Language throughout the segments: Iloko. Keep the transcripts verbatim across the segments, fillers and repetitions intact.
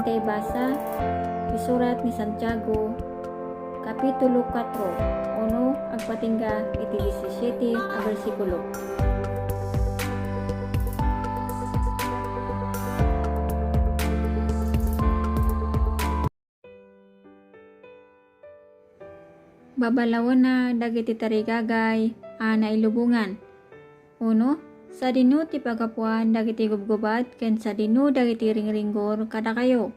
Kaibasa, isurat ni Santiago, Kapitulo kuatro, uno agpatingga iti disisyete a bersikulo. Babalawenna dagiti tarigagay a nailubongan. Uno, sadino ti pagapuan dagiti gubgubat ken sadino dagiti ringringgor kadakayo?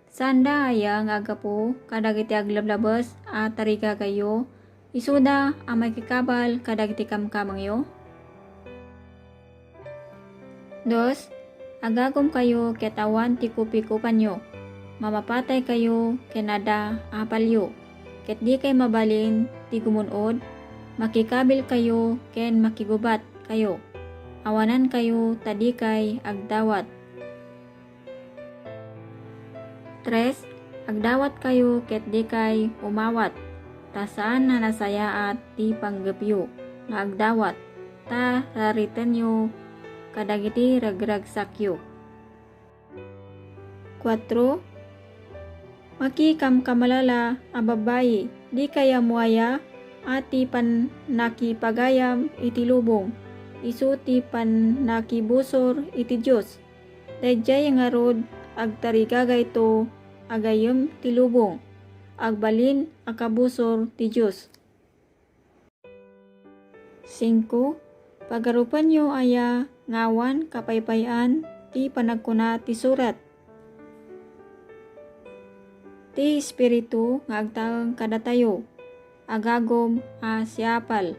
Saanda aya nga aggapu kadagiti aglablabes a tarigagayyo, isuda a makikabal kadagiti kamkamengyo? Dos, agagumkayo ket awan ti kupikupanyo. Mamapataykayo ken adda apalyo, ket dikay mabalin ti gumun-od, makikabilkayo ken makigubatkayo. Awanankayo ta dikay agdawat. Tres, agdawatkayo ket dikay umawat, ta saan a nasayaat ti panggepyo nga agdawat, ta raritenyo kadagiti ragragsakyo. Kuatro, makikamkamalala a babbai, dikay ammo aya a ti pannakipagayam iti lubong, isu ti pannakibusor iti Dios. Daydiay ngarud, agtarigagayto a gayyem ti lubong, agbalin a kabusor ti Dios. Singko, pagarupenyo aya nga awan kapaypay-an ti panagkuna ti surat? Ti Espiritu nga agtaeng kadatayo, agagum a siapal.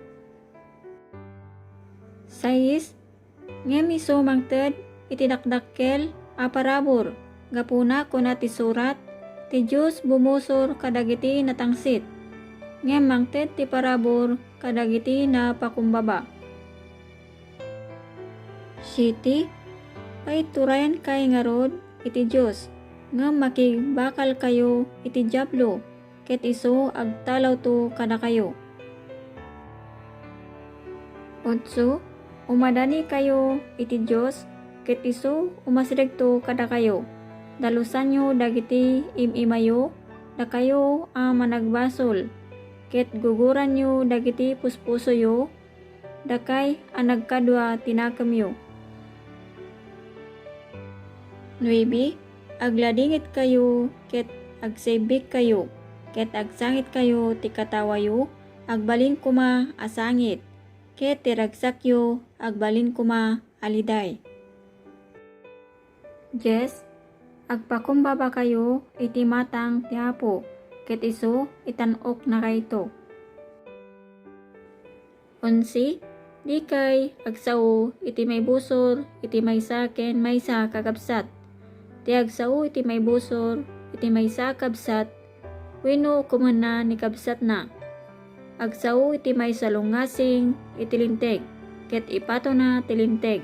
Sais, ngem isu mangted iti dakdakkel a parabur. Gapuna kuna ti surat, ti Dios bumusor kadagiti natangsit, ngem mangted ti parabur kadagiti napakumbaba. Siete, paiturayankay ngarud iti Dios, ngem makibakalkayo iti Diablo, ket isu agtalawto kadakayo. Otso, umadanikayo iti Dios, ket isu umasidegto kadakayo. Dalusanyo dagiti im-imayo, dakayo a managbasol, ket guguranyo dagiti puspusoyo, dakay a nagkadua ti nakemyo. Nuebe, agladingitkayo ket agsaybikkayo, ket agsangitkayo ti katawayo, agbalin koma a sangit, ket ti ragsakyo, agbalin koma a liday. Dies, agpakumbabakayo iti matang ti Apo, ket isu itan-oknakayto. Onse, dikay agsao iti maibusor iti maysa ken maysa a kakabsat. Ti agsao iti maibusor iti maysa a kabsat, wenno ukomenna ni kabsatna. Agsao iti maysa lungasing iti linteg, ket ipatona ti linteg.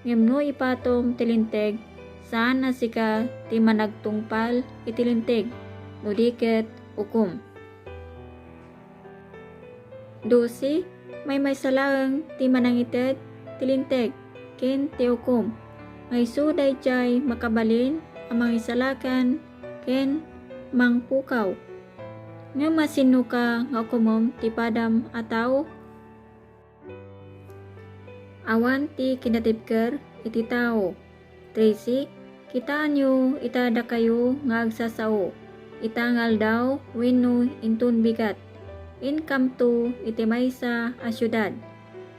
Ngem no ipatom ti linteg, saan a sika ti managtungpal iti linteg, no di ket ukom. Dose, maymaysa laeng ti manangited ti linteg ken ti ukom. Nga isu daydiay makabalin a mangisalakan ken mangpukaw. Ngem masinnoka nga ukomem ti padam a tao? Awan ti kinatibker iti tao. Trese, kitaenyo ita dakayo nga agsasao, ita nga aldaw wenno inton bigat. Inkamto iti maysa a siudad,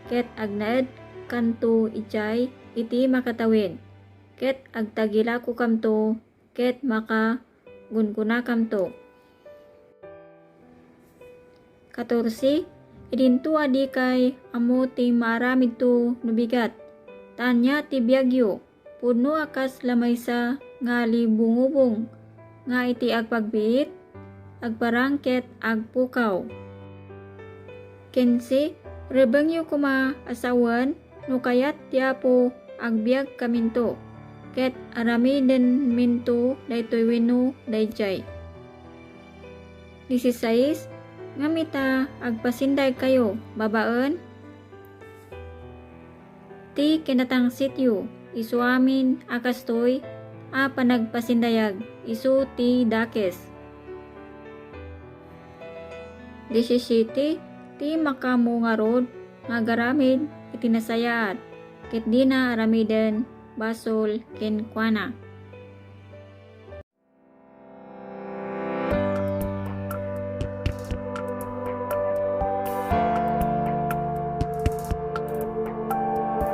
ket agnaedkanto idiay iti makatawen, ket agtagilakokamto ket makagungunakamto. Katorse, idinto a dikay ammo ti maaramidto no bigat, ta ania ti biagyo, pudno a kas la maysa nga libungubong nga iti agpagbiit, agparang ket agpukaw. Kinse, rebengyo koma a sawen, no kayat ti Apo, agbiagkaminto, ket aramidenminto daytoy wenno daydiay. Disisais, ngem ita, agpasindayagkayo babaen ti kinatangsityo, isu amin a kastoy a panagpasindayag. isu ti dakes. Disisyete ti makaammo ngarud nga agaramid iti nasayaat, ket dina aramiden basol kenkuana.